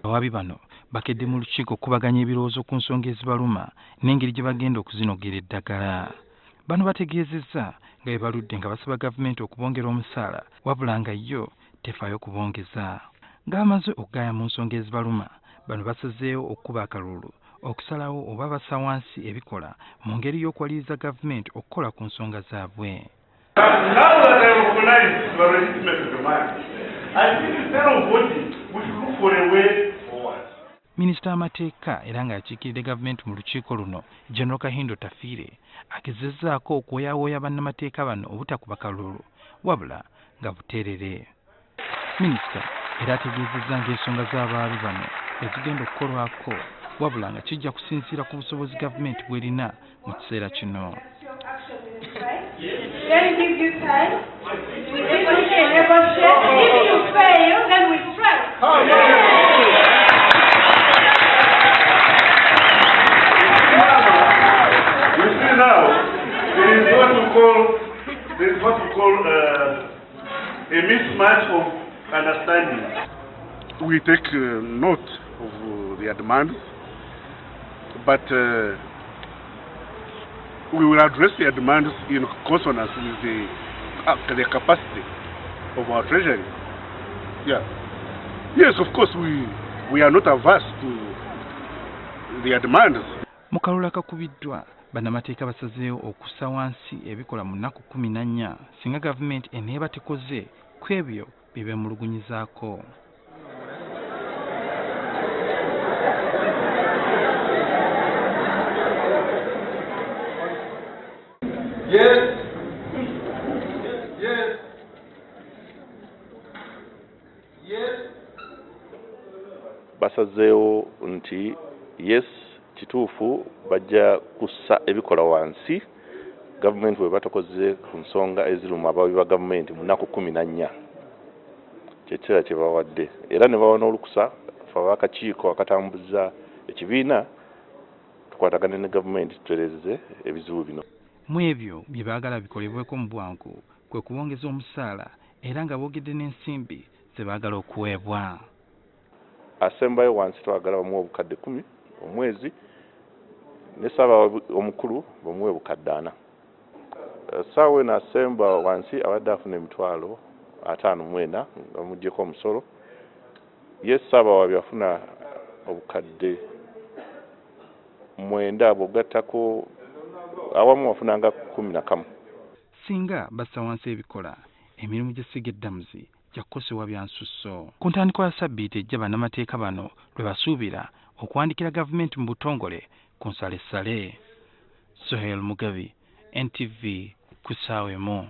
Abawabi bano bakedde mu lukiiko okukubaganya ebirowoozo ku nsonga ezibaluma n'engeri gye bagenda okuzinogera eddagala. Bano bategeezezza nga bwe baludde nga basaba gavumenti okubongera omusaala wabula nga yo tefaayo kubongeza. Nga bamaze okugaaya mu nsonga ezibaluma, bano basazeewo okukuba akalulu okusalawo oba bassa wansi ebikola mu ngeri y'okuwaliriza gavumenti okukola ku nsonga zaabwe. Now that I recognize your legitimate demand, I think instead of voting, we should look for a way forward. Minisita w'amateeka era ng'akiikiridde gavumenti mu lukiiko luno, General Kahinda Otafiire, agezezzaako okuwooyawooya bannamateeka bano obutakuba kalulu wabula nga buteerere. Minisita era ategeezezza ng'ensonga z'abaabi bano ezigenda okukolwako wabula nga kijja kusinziira ku busobozi gavumenti bw'erina mu kiseera kino. Then give you time. We negotiate. If you fail, then we strike. You see now, there is what we call a mismatch of understanding. We take note of their demands, but we will address their demands in consonance with the capacity of our treasury. Yeah. Yes, of course, we are not averse to their demands. Mu kalulu akakubiddwa, bannamateeka basazeewo okussa wansi ebikola mu nnaku 14 singa gavumenti eneeba tekoze ku ebyo bye beemulugunyizaako. Yes. Yes. Yes. Basazeewo nti yes, kituufu bajja kussa ebikola wansi gavumenti bwe batakoze ku nsonga eziruma abawi ba gavumenti mu nnaku 14 kyekiseera kye bawadde, era ne bawa n'olukusa ffe ab'akakiiko akatambuza ekibiina tukwatagane ne gavumenti tutereeze ebizibu bino. Mu ebyo bye baagala bikolebweko mu bwangu kwe kubongeza omusaala era nga boogedde n'ensimbi ze baagala okuweebwa. Asembayo wansi twagala bamuwe obukadde 10 omwezi, ne ssaabawaabi omukulu bamuwe obukadde 4. Essaawa eno asemba wansi abadde afuna emitwalo 54 nga bamuggyeko omusolo. Ye ssaabawaabi afuna obukadde 9 bw'ogattako awamu afunanga 11. Singa bassa wansi ebikola, emirimu gy'essiga eddamuzi gya kukosebwa bya nsusso. Ku ntandikwa ya ssabbiiti ejja bannamateeka bano lwe basuubira okuwandikira gavumenti mu butongole ku nsalessale. Sohail Mugabi, NTV, ku ssaawa emu.